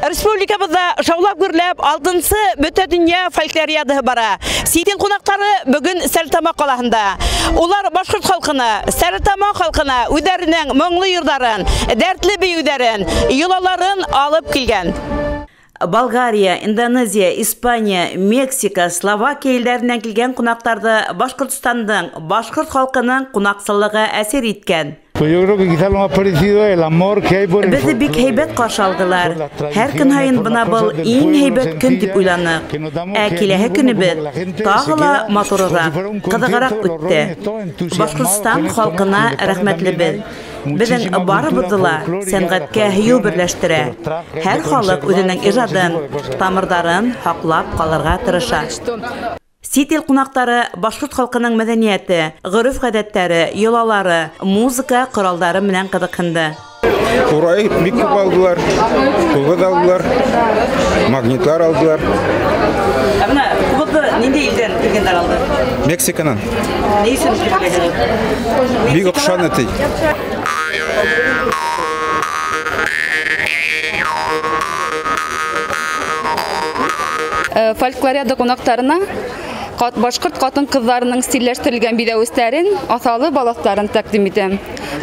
Республикабыҙҙа шаулап гөрләп 6-нсы Бөтә донъя фольклориадаһы бара. Сит ил ҡунаҡтары бөгөн Стәрлетамаҡ ҡалаһында. Улар башҡорт халҡына, Стәрлетамаҡ халҡына үҙҙәренең моңло йырҙарын, дәртле бейеүҙәрен, йолаларын алып килгән. Болгария, Индонезия, Испания, Мексика, Словакия илдәренән килгән ҡунаҡтарҙы Башҡортостандың, башҡорт халҡының ҡунаҡсыллығы әсир иткән. Беҙҙе бик һәйбәт ҡаршы алдылар. Һәр көн һайын бына был иң һәйбәт көн тип уйланыҡ. Ә киләһе көнөбөҙ тағы ла матурыраҡ, ҡыҙығыраҡ үтте. Башҡортостан халҡына рәхмәтлебеҙ. Беҙҙең барыбыҙҙы ла сәнғәткә һөйөү берләштерә. Һәр халыҡ үҙенең ижадын, тамырҙарын һаҡлап ҡалырға тырыша. Сит ил ҡунаҡтары башҡорт халҡының мәҙәниәте, ғөрөф-ғәҙәттәре, йолалары, музыка ҡоралдары менән ҡыҙыҡһынды. Ҡурай бик күп алдылар, ҡубыҙ алдылар, магнитлар алдылар. Ә бына ҡубыҙҙы ниндәй илдән килгәндәр алды? Мексиканан. Ни өсөн килгәндәр? Бик оҡшаны ти. Фольклориада ҡунаҡтарына башҡорт ҡатын-ҡыҙҙарының стилләштерелгән биҙәүестәрен, аҫалы балаҫтарын тәҡдим итәм.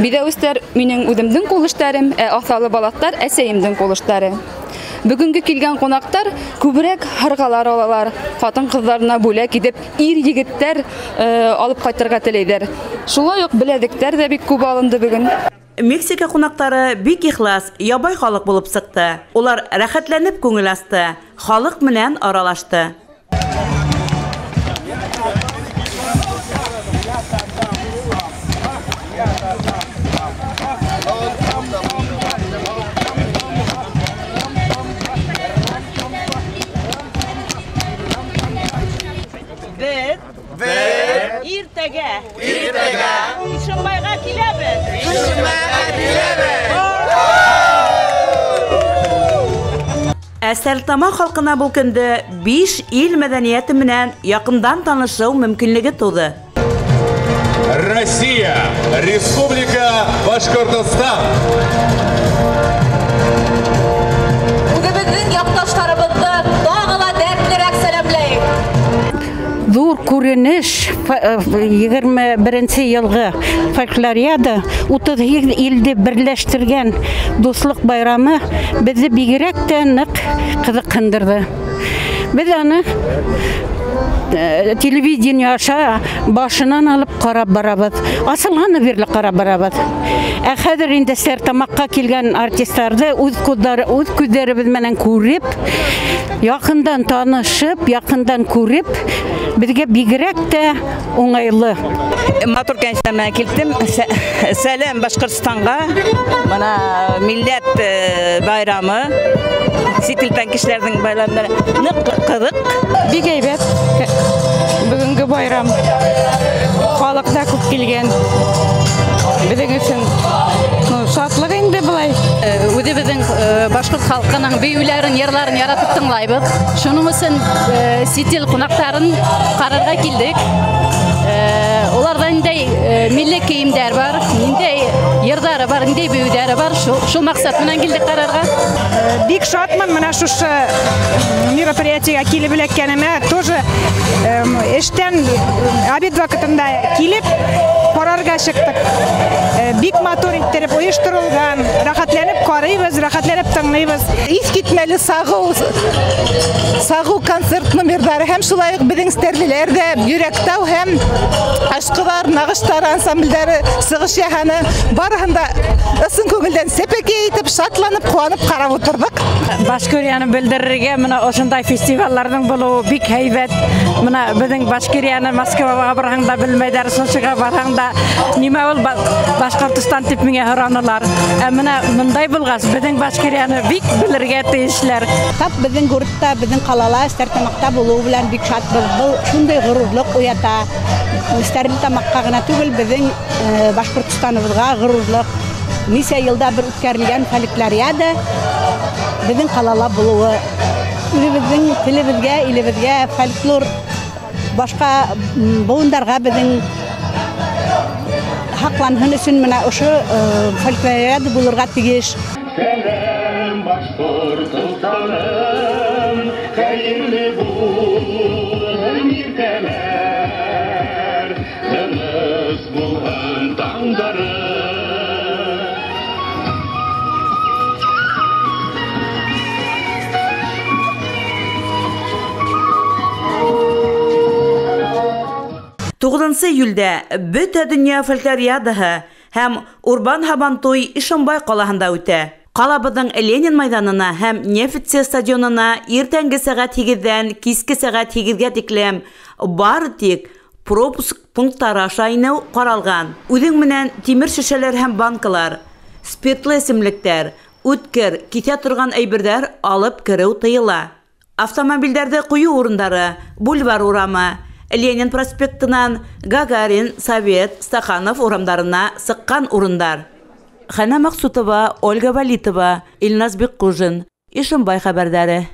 Биҙәүестәр минең үҙемдең ҡул эштәрем, ә аҫалы балаҫтар әсәйемдең ҡул эштәре. Бөгөнгө килгән ҡунаҡтар күберәк һырғалар алалар, ҡатын-ҡыҙҙарына бүләк итеп ир-егеттәр алып ҡайтырға теләйҙәр. Шулай уҡ беләҙектәр ҙә бик күп алынды бөгөн. Мексика ҡунаҡтары бик ихлас, ябай халыҡ булып сыҡты. Улар рәхәтләнеп күңел асты, халыҡ менән аралашты. Иртәгә. Иртәгә. Ишембайға киләбеҙ. Ишембайға киләбеҙ. Ә Стәрлетамаҡ халҡына был көндө 5 ил мәҙәниәте менән яҡындан танышыу мөмкинлеге тыуҙы. Россия, Республика Башкортостан. Үҙебеҙҙең яҡташтарыбыҙҙы тағы ла дәртлерәк сәләмләйек. Ҙур күренеш, 21-нсе йылғы фольклориада 38 илде берләштергән дуҫлыҡ байрамы беҙҙе бигерәк тә ныҡ ҡыҙыҡһындырҙы. Беҙ аны телевидение аша башынан алып ҡарап барабыҙ, асылғаны бирле ҡарап барабыҙ. Ә хәҙер инде Стәрлетамаҡҡа килгән артистарҙы үҙ күҙҙәребеҙ менән күреп, яҡындан танышып, яҡындан күреп, беҙгә бигерәк тә уңайлы. Матур кәңәштәр менән килдем. Сәләм Башҡортостанға. Бына милләт байрамы, сит илдән кешеләрҙең байрамдары ныҡ ҡыҙыҡ. Бик һәйбәт бөгөнгө байрам. Халыҡ та күп килгән. Беҙҙең өсөн шатлыҡ инде былай. Үҙебеҙҙең башҡорт халҡының бейеүләрен, йырларын яратып тыңлайбыҙ. Шуның өсөн сит ил ҡунаҡтарын ҡарарға килдек. Уларҙа ниндәй милли кейемдәр бар, ниндәй йырҙары бар, ниндәй бейеүҙәре бар. Шул маҡсат менән килдек ҡарарға. Бик шатмын мына шушы мероприятиеға килеп эләккәнемә. Тоже эштән обед ваҡытында килеп ҡарарға сыҡтыҡ. Бик матур иттереп ойошторолған, рәхәтләнеп ҡарайбыҙ, рәхәтләнеп тыңлайбыҙ. Иҫ китмәле сағыу концерт номерҙары һәм шулай уҡ беҙҙең стәрлеләр ҙә Йөрәктау һәм Ашҡылар, Нағыштар ансамблдәре сығыш яһаны. Барыһын да ысын күңелдән сәпәкәй итеп, шатланып, ҡыуанып ҡарап ултырҙыҡ. Башкирияны белдерергә мына ошондай фестивалдәрҙең булыуы бик һәйбәт. Мына беҙҙең Башкирияны Москваға барһаң да белмәйҙәр, Сочиға барһаң да нимә ул Башҡортостан тип миңә һоранылар. Ә мына мындай булғас, беҙҙең Башкирияны бик белергә тейешләр. Тап беҙҙең городта, беҙҙең ҡалала, Стәрлетамаҡта булыуы белән бик шатбыҙ. Был шундай ғорурлыҡ уята. Стәрлетамаҡҡа ғына түгел, беҙҙең Башҡортостаныбыҙға ғорурлыҡ. Нисә йылда бер үткәрелгән фольклориада беҙҙең ҡалала булыуы, үҙебеҙҙең телебеҙгә, илебеҙгә, фольклор башҡа быуындарға беҙҙең һаҡланһын өсөн мына ошо фольклориада булырға тейеш. Сәләм Башҡортостаным, хәйерле булһын иртәләр, тыныс булһын таңдары. Туғыҙынсы июлдә бөтә донъя фольклориадаһы һәм Урбан һабантуй Ишембай ҡалаһында үтә. Ҡалабыҙҙың Ленин майҙанына һәм Нефтсе стадионына иртәнге сәғәт 8-ҙән киске сәғәт 8-гә тиклем бары тик пропуск пункттары аша инеү ҡаралған. Үҙең менән тимер шешәләр һәм банкалар, спиртлы эсемлектәр, үткер, киҫә торған әйберҙәр алып кереү тыйыла. Автомобилдәрҙе ҡуйыу урындары Бульвар урамы, Ленин проспектынан Гагарин, Совет, Стаханов урамдарына сыҡҡан урындар. Хана Маҡсутова, Ольга Валитова, Илназ Бикҡужин, Ишембай хәбәрҙәре.